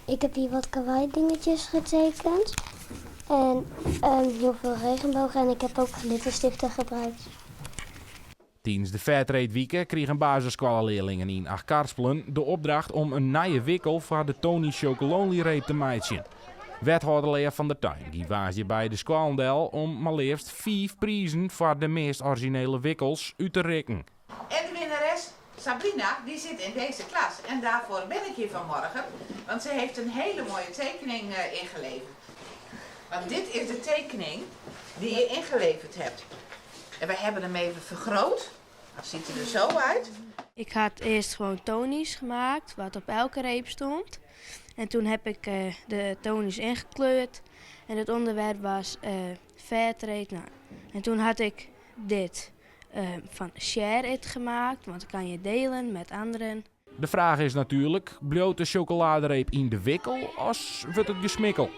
Ik heb hier wat kawaii dingetjes getekend. En heel veel regenbogen en ik heb ook glitterstiften gebruikt. Tidens de Fairtrade-wike krigen basisskoallelearlingen yn Achtkarspelen de opdracht om in nije wikkel foar de Tony's Chocolonely-reep te meitsjen. Wethâlder Lea van der Tuin gie woansdei by de skoallen del om mar leafst fiif prizen foar de meast orizjinele wikkels út te rikken. En de winnares Sabrina, die zit in deze klas. En daarvoor ben ik hier vanmorgen, want ze heeft een hele mooie tekening ingeleverd. Want dit is de tekening die je ingeleverd hebt. En we hebben hem even vergroot. Dat ziet er zo uit. Ik had eerst gewoon Tony's gemaakt, wat op elke reep stond. En toen heb ik de Tony's ingekleurd. En het onderwerp was Fairtrade. Nou, en toen had ik dit van Share It gemaakt, want dan kan je delen met anderen. De fraach is natuerlik, bliuwt de sjokoladereep yn de wikkel of wurdt it gesmikkel?